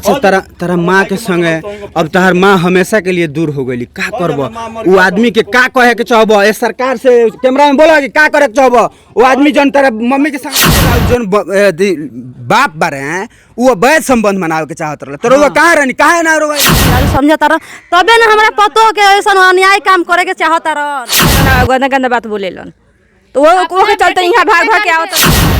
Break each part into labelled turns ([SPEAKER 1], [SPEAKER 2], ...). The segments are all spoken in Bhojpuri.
[SPEAKER 1] अच्छा तारा तारा माँ के संगे अब तहार माँ हमेशा के लिए दूर हो गई, का करब वो आदमी के? का कहे के चाहब ए सरकार से? कैमरा में बोला कि का करे के चाहब वो आदमी जौन तारा मम्मी के संग जौन बाप बारे हैं, वो अवैध संबंध मनावे के चाहत रहले, तो रउआ कहाँ रहनी, काहे ना रउआ
[SPEAKER 2] समझता रह तबे ना हमरा पतो के ऐसन अन्याय काम करे के चाहता रह।
[SPEAKER 3] गंदा गंदा बात बोलेलन तो वो के चलते यहाँ भाग भाग के आवत।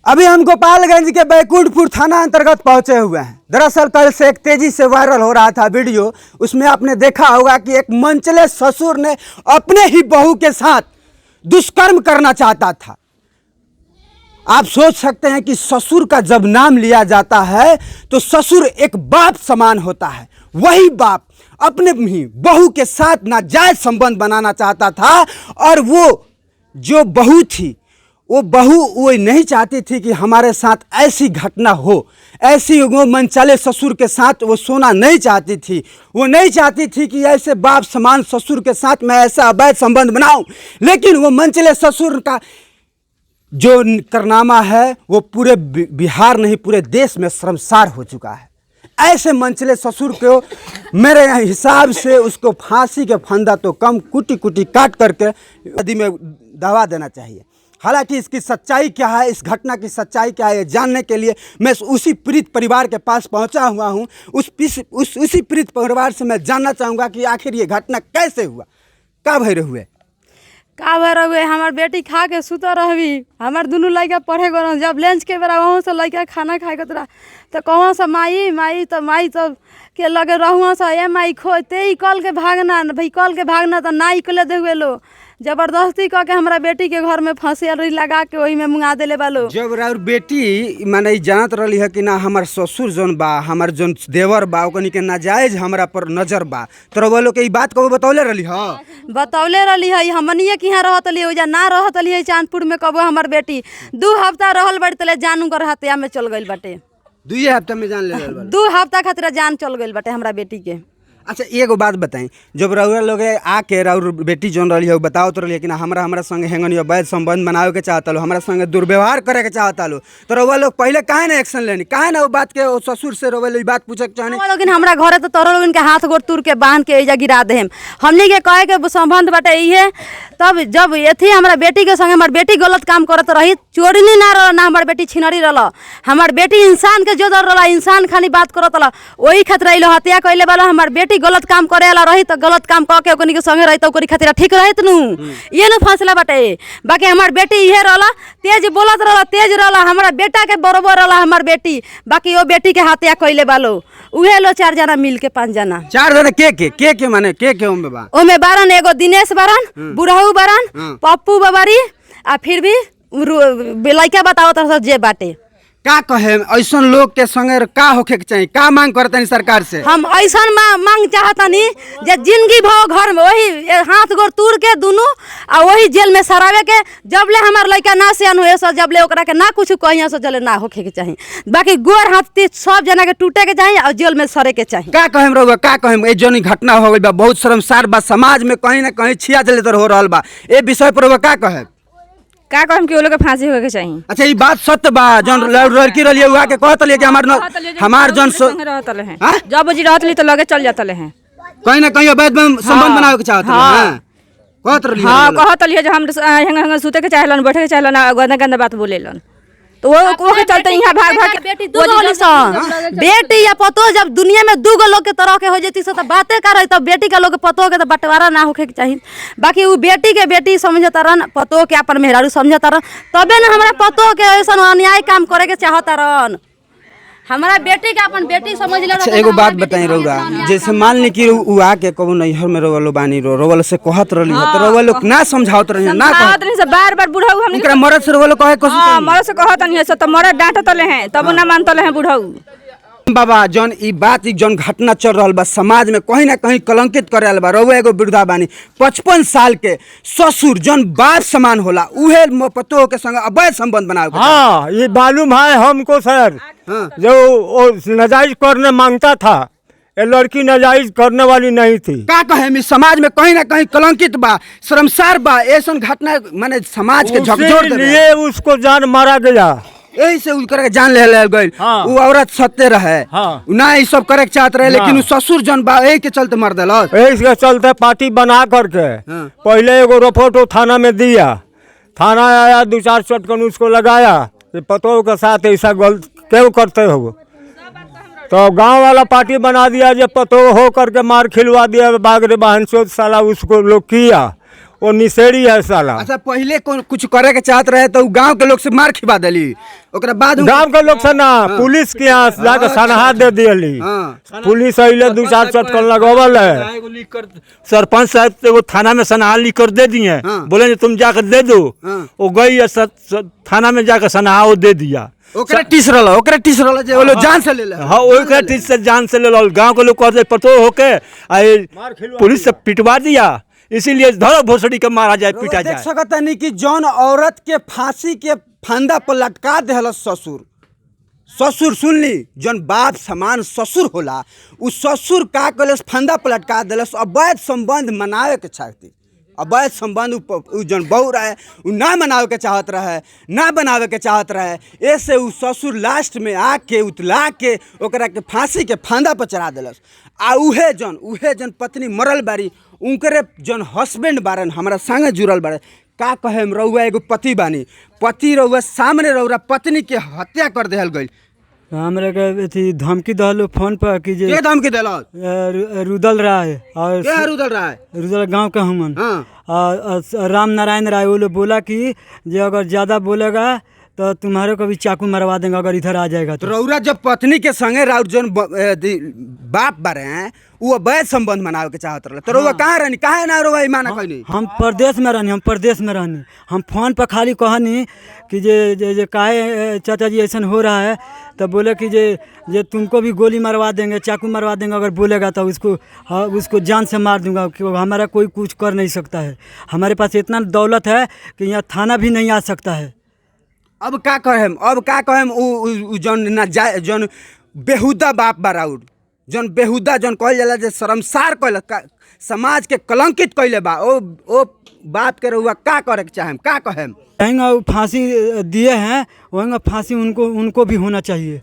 [SPEAKER 1] अभी हम गोपालगंज के बैकुंठपुर थाना अंतर्गत पहुंचे हुए हैं। दरअसल कल से एक तेजी से वायरल हो रहा था वीडियो, उसमें आपने देखा होगा कि एक मनचले ससुर ने अपने ही बहू के साथ दुष्कर्म करना चाहता था। आप सोच सकते हैं कि ससुर का जब नाम लिया जाता है तो ससुर एक बाप समान होता है, वही बाप अपने ही बहू के साथ नाजायज संबंध बनाना चाहता था और वो जो बहू थी, वो बहू वो नहीं चाहती थी कि हमारे साथ ऐसी घटना हो, ऐसी वो मनचले ससुर के साथ वो सोना नहीं चाहती थी। वो नहीं चाहती थी कि ऐसे बाप समान ससुर के साथ मैं ऐसा अवैध संबंध बनाऊं, लेकिन वो मनचले ससुर का जो कारनामा है वो पूरे बिहार नहीं पूरे देश में शर्मसार हो चुका है। ऐसे मनचले ससुर को मेरे हिसाब से उसको फांसी के फंदा तो कम, कुटी कुटी काट करके नदी में दबा देना चाहिए। हालांकि इसकी सच्चाई क्या है, इस घटना की सच्चाई क्या है, ये जानने के लिए मैं उसी पीड़ित परिवार के पास पहुंचा हुआ हूं। उस उसी पीड़ित परिवार से मैं जानना चाहूँगा कि आखिर ये घटना कैसे हुआ, का भय हुए।
[SPEAKER 2] का भर हुए, हमार बेटी खा के सुत रहबी, हमार दुनू लड़का पढ़े गए, जब लंच के बेरा वहाँ से लड़का खाना खाए के तोरा तो कहूँ से माई माई, तो माई तो के लगे रहुआ से ए माई खोते ही कल के भागना भाई, कल के भागना तो ना निकले दे हुए लो, जबरदस्ती कह के हमरा बेटी के घर में फंसे लगा के वही में मुँगा देले बालो।
[SPEAKER 1] जब राउर बेटी माने ई जानत रहली है कि ना हमार ससुर जोन बा, हमार जोन देवर बा, ओकनी के नाजायज हमरा पर नजर बा, तो रउआ लोग के ई बात कबो बतौले रहली ह?
[SPEAKER 2] बतौले रहली है, हमनिए के यहाँ रहत रही, ओजा ना रहत रही है चांदपुर में कबो। हमर बेटी 2 हफ्ता रहल बाड़ी तले जान उनकर हत्या में चल गइल बाटे।
[SPEAKER 1] 2 हफ्ता में जान ले रहल बा?
[SPEAKER 2] 2 हफ्ता खातिर जान चल गइल बाटे हमरा बेटी के।
[SPEAKER 1] अच्छा एगो बात बताई, जब रउआ लोग आके राउर बेटी जोन रही है बताओ तो रही कि ना हमरा हमरा संगे हेंगन अवैध संबंध बनावे के चाहता लो, हमरा संगे दुर्व्यवहार करे के चाहता लो, तो रउआ लोग पहले काहे ना एक्शन लेनी, काहे ना वो बात के वो ससुर से रउआ लोग बात पूछे के चाहनी?
[SPEAKER 2] रउआ लोगिन हमरा घरे तो तोरो लोगिन के हाथ गोड़ तुर के बांध के एजा गिरा देम। हमनी के कहे के संबंध बाटे इहे, तब जब एथी हमरा बेटी के संगे हमार बेटी गलत काम करत रही, चोरनी ना रह ना हमार बेटी छिनरी रह, हमार बेटी इंसान के जोदर रह, इंसान खानी बात करत रह, वही खातिर अइलो हत्या कैले वाला। हमार बेटी गलत काम करे वाला रही तो गलत काम क के ओकनी के संगे रही तो ओकरी खातिर ठीक रहित नु, ये नु फैसला बाटे। बाकी हमार बेटी इहे रहला, तेज बोलत रहला, तेज रहला, हमारा बेटा के बरोबर रहला हमार बेटी, बाकी ओ बेटी के हत्या कैले बालो उहे लो 4 जना मिल के 5 जना।
[SPEAKER 1] 4 जना के के के के माने के के ओमे बा?
[SPEAKER 2] ओमे बारन, एगो दिनेश बारन, बुढ़ऊ बारन, पप्पू बाबारी, आ फिर भी लइका बतावत रह जे बाटे।
[SPEAKER 1] का कहे ऐसन लोग के संगे का होखे के चाहिए, का मांग करतनी सरकार से?
[SPEAKER 2] हम ऐसन मांग चाहतनी जे जिंदगी भर घर में वही हाथ गोड़ तूर के दुनू आ वही जेल में सरावे के, जब ले हमार लइका ना सियान होए सो जब ले ओकरा के ना कुछ कहिया सो जले ना होखे के चाहिए, बाकी गोड़ हाथ ती सब जना के टूटे के चाहिए और जेल में सरे के चाहिए।
[SPEAKER 1] का कहेम रउआ, का कहेम ए जोन घटना हो गइल बा, बहुत शर्मसार बा, समाज में कहीं ना कहीं छिया जलेतर हो रहल बा, ए विषय पर रउआ का कहेम?
[SPEAKER 3] का कहम कि वो लोग के फांसी होके चाहिए।
[SPEAKER 1] अच्छा ये बात सत्य बा, जौन लड़की रही है के कहत रही कि हमार जौन
[SPEAKER 3] रहत रहे, जब जी रहत रही तो लगे चल जात रहे,
[SPEAKER 1] कहीं ना कहीं अवैध संबंध बनावे के चाहत रहे, कहत रही।
[SPEAKER 3] हां कहत रही जो हम हेंग हेंग सुते के चाहलन, बैठे के चाहलन, गंदा गंदा बात बोलेलन, तो वो के चलते यहाँ भाग भाग के
[SPEAKER 2] बेटी दू गो बेटी या पतो जब दुनिया में 2 गो लोग के तरह के हो जती से तो बातें का रही, तब बेटी का लोग के पतो के तो बंटवारा ना होखे के चाहिए, बाकी वो बेटी के बेटी समझता रहन, पतो के अपन मेहरारू समझता रहन, तबे ना हमरा पतो के ऐसन अन्याय काम करे के चाहता रहन। हमारा बेटी के अपन बेटी समझ ले।
[SPEAKER 1] अच्छा एगो बात बताई रउआ, जैसे मान ली कि उ आके कबो नैहर में रउआ लोग बानी, रउआ से कहत रहली त रउआ लोग ना समझावत रही, ना
[SPEAKER 3] कहत रही से बार बार बुढ़ऊ हम
[SPEAKER 1] ओकरा मरद से रउआ लोग कहे कोशिश।
[SPEAKER 3] हां मरद से कहत नहीं से त मरद डांटत रहे हैं तब ना मानत रहे बुढ़ऊ
[SPEAKER 1] बाबा। जौन ई बात ई जौन घटना चल रहल बा समाज में कहीं ना कहीं कलंकित करे रहल बा, रउआ एगो वृद्धा बानी, 55 साल के ससुर जौन बाप समान होला उहे पतोह के संग अवैध संबंध बनावे।
[SPEAKER 4] हाँ ये मालूम है हमको सर।
[SPEAKER 1] हाँ।
[SPEAKER 4] जो वो नाजायज करने मांगता था, ये लड़की नाजायज करने वाली नहीं थी।
[SPEAKER 1] का कहे समाज में कहीं ना कहीं कलंकित बा, शर्मसार बा, ऐसा घटना माने समाज के झकझोर
[SPEAKER 4] लिए उसको जान मारा गया।
[SPEAKER 1] यही से उनकर के जान ले ले गइल।
[SPEAKER 4] हाँ।
[SPEAKER 1] उ औरत सत्य रहे।
[SPEAKER 4] हाँ।
[SPEAKER 1] उ ना ई सब करे के चाहत रहे, लेकिन
[SPEAKER 4] ना।
[SPEAKER 1] उ ससुर जन बा एही के चलते मर देलस।
[SPEAKER 4] यही के चलते पार्टी बना करके
[SPEAKER 1] हाँ।
[SPEAKER 4] पहले एगो रिपोर्ट वो थाना में दिया, थाना आया, 2-4 चटकन उसको लगाया कि पतोह के साथ ऐसा गलत क्यों करते हो। तो गांव वाला पार्टी बना दिया, जब पतोह हो करके मार खिलवा दिया बाग रे बहन चोद साला, उसको लोग किया, वो निसेड़ी है साला।
[SPEAKER 1] अच्छा, पहले कौन कुछ करे के चाहत रहे तो उ गांव के लोग से मार खिबा देली, ओकरा बाद
[SPEAKER 4] गांव के लोग से ना, पुलिस के यहाँ जाके सनहा दे दियली।
[SPEAKER 1] हाँ।
[SPEAKER 4] पुलिस अइले, 2-4 चटकन लगवल है।
[SPEAKER 5] एगो लिख कर सरपंच साहब से वो थाना में सनहा लिख कर दे दिए।
[SPEAKER 1] हाँ।
[SPEAKER 5] बोले जो तुम जाकर दे दो।
[SPEAKER 1] हाँ।
[SPEAKER 5] वो गई है थाना में जाकर सनहा वो दे दिया।
[SPEAKER 1] ओकरे टीस रहल, ओकरे टीस रहल जे वो लोग जान से ले ले।
[SPEAKER 5] हाँ, ओकरे टीस से जान से ले लो। गांव के लोग कहते पतो होके आए पुलिस से पिटवा दिया, इसीलिए धरो भोसड़ी के मारा जाए पीटा
[SPEAKER 1] देख
[SPEAKER 5] जाए।
[SPEAKER 1] सकता नहीं कि जौन औरत के फांसी के फंदा पर लटका देहल ससुर, ससुर सुन ली, जौन बाप समान ससुर होला, उ ससुर का कलस फंदा पर लटका देलस अवैध संबंध मनावे के चाहती। अवैध संबंध उ जौन बहू रहे उ ना मनावे के चाहत रहे, ना बनावे के चाहत रहे, ऐसे उ ससुर लास्ट में आके उतला के ओकरा के फांसी के फंदा पर चढ़ा देलस। आ उहे जौन पत्नी मरल बारी, उनकरे जौन हस्बैंड बारन हमरा संगे जुड़ल बारन, का कहे रउआ एगो पति बानी, पति रउआ सामने रउरा पत्नी के हत्या कर देहल गइल।
[SPEAKER 6] हमरा के अथी धमकी दहलो फोन पर कि जे
[SPEAKER 1] के धमकी देलस?
[SPEAKER 6] रुदल राय और
[SPEAKER 1] के रुदल राय?
[SPEAKER 6] रुदल गांव के हमन।
[SPEAKER 1] हाँ।
[SPEAKER 6] और राम नारायण राय वो लोग बोला कि जे अगर ज़्यादा बोलेगा तो तुम्हारे को भी चाकू मरवा देंगे अगर इधर आ जाएगा
[SPEAKER 1] तो
[SPEAKER 6] तो।
[SPEAKER 1] रउरा जब पत्नी के संगे राउर जौन बाप बारे हैं उ अवैध संबंध मनावे के चाहत रहले, तो रउआ कहाँ रहनी, काहे ना रउआ ई माना कइनी?
[SPEAKER 6] हम प्रदेश में रहनी, हम प्रदेश में रहनी। हम फोन पर खाली कहनी कि जे जे जे काहे चाचा जी ऐसा हो रहा है, तो बोले कि जे जे तुमको भी गोली मरवा देंगे, चाकू मरवा देंगे अगर बोलेगा तो उसको, हाँ, उसको जान से मार दूंगा, क्यों हमारा कोई कुछ कर नहीं सकता है, हमारे पास इतना दौलत है कि यहाँ थाना भी नहीं आ सकता है।
[SPEAKER 1] अब का कहेम, अब का कहेम उ जौन ना जाए, जौन बेहुदा बाप बा राउर, जौन बेहुदा जौन कहल जाला जे शर्मसार कहल समाज के कलंकित कइले बा, ओ बाप के रउआ का करे के चाहेम, का कहेम?
[SPEAKER 6] वहीं वो फांसी दिए हैं, वहीं फांसी उनको उनको भी होना चाहिए।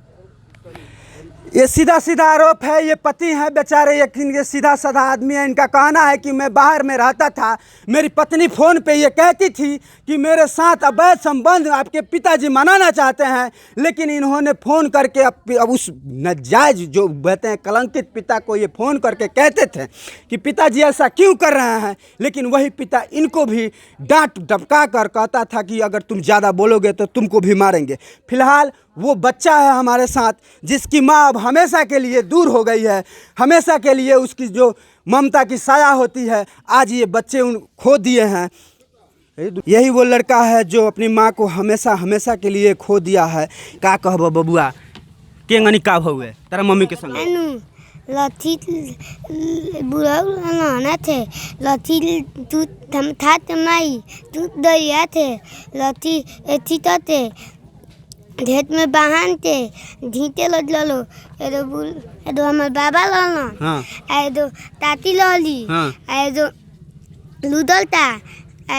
[SPEAKER 1] ये सीधा सीधा आरोप है। ये पति हैं बेचारे, यकीन ये सीधा साधा आदमी है। इनका कहना है कि मैं बाहर में रहता था, मेरी पत्नी फ़ोन पे ये कहती थी कि मेरे साथ अवैध संबंध आपके पिताजी मनाना चाहते हैं, लेकिन इन्होंने फ़ोन करके अब उस नाजायज़ जो कहते हैं कलंकित पिता को ये फ़ोन करके कहते थे कि पिताजी ऐसा क्यों कर रहे हैं, लेकिन वही पिता इनको भी डांट डपका कर कहता था कि अगर तुम ज़्यादा बोलोगे तो तुमको भी मारेंगे। फिलहाल वो बच्चा है हमारे साथ जिसकी माँ अब हमेशा के लिए दूर हो गई है, हमेशा के लिए उसकी जो ममता की साया होती है आज ये बच्चे उन खो दिए हैं। यही वो लड़का है जो अपनी माँ को हमेशा हमेशा के लिए खो दिया है। का कहब बबुआ, के गनी का भौए तारा मम्मी के संग?
[SPEAKER 7] लथी बुढ़ऊ नहाना थे, लथी तू हम था माई तू दरिया थे, लथी एथी तो थे ढेत में बहान थे, ढीते लद ललो एदो बुल एदो हमर बाबा ललन।
[SPEAKER 1] हाँ।
[SPEAKER 7] एदो ताती लली।
[SPEAKER 1] हाँ।
[SPEAKER 7] एदो लुदल ता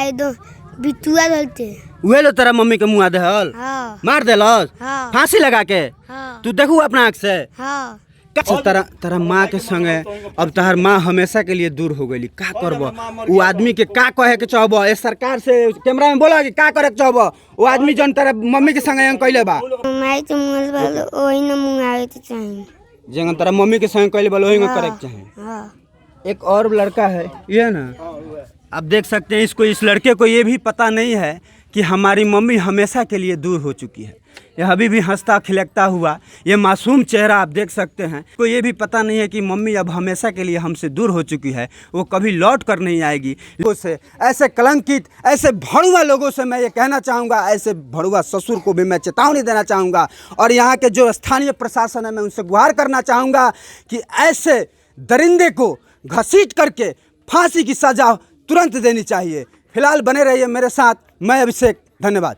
[SPEAKER 7] एदो बिटुआ ललते।
[SPEAKER 1] उहे लो तारा मम्मी के मुँह देहल?
[SPEAKER 7] हाँ।
[SPEAKER 1] मार देलस?
[SPEAKER 7] हाँ।
[SPEAKER 1] फांसी लगा के?
[SPEAKER 7] हाँ।
[SPEAKER 1] तू देखू अपना आँख से?
[SPEAKER 7] हाँ।
[SPEAKER 1] तारा तारा माँ के संगे अब तहार माँ हमेशा के लिए दूर हो गई, का करब उ आदमी के, का कहे के चाहब ए सरकार से? कैमरा में बोला कि का करे के चाहब वो आदमी जौन तारा मम्मी के संगे कैले बा?
[SPEAKER 7] माई तो मुंगल बालो ओही न मुंगावे के चाही,
[SPEAKER 1] जेंगन तारा मम्मी के संगे कैले बा ओही न करे के चाही।
[SPEAKER 7] हाँ।
[SPEAKER 1] एक और लड़का है ये ना, आप देख सकते हैं इसको, इस लड़के को ये भी पता नहीं है कि हमारी मम्मी हमेशा के लिए दूर हो चुकी है। यह अभी भी हंसता खिलकता हुआ ये मासूम चेहरा आप देख सकते हैं, को ये भी पता नहीं है कि मम्मी अब हमेशा के लिए हमसे दूर हो चुकी है, वो कभी लौट कर नहीं आएगी। लोगों से ऐसे कलंकित ऐसे भड़ुआ लोगों से मैं ये कहना चाहूँगा, ऐसे भड़ुआ ससुर को भी मैं चेतावनी देना चाहूँगा और यहाँ के जो स्थानीय प्रशासन है मैं उनसे गुहार करना चाहूँगा कि ऐसे दरिंदे को घसीट करके फांसी की सज़ा तुरंत देनी चाहिए। फिलहाल बने रहिए मेरे साथ, मैं अभिषेक, धन्यवाद।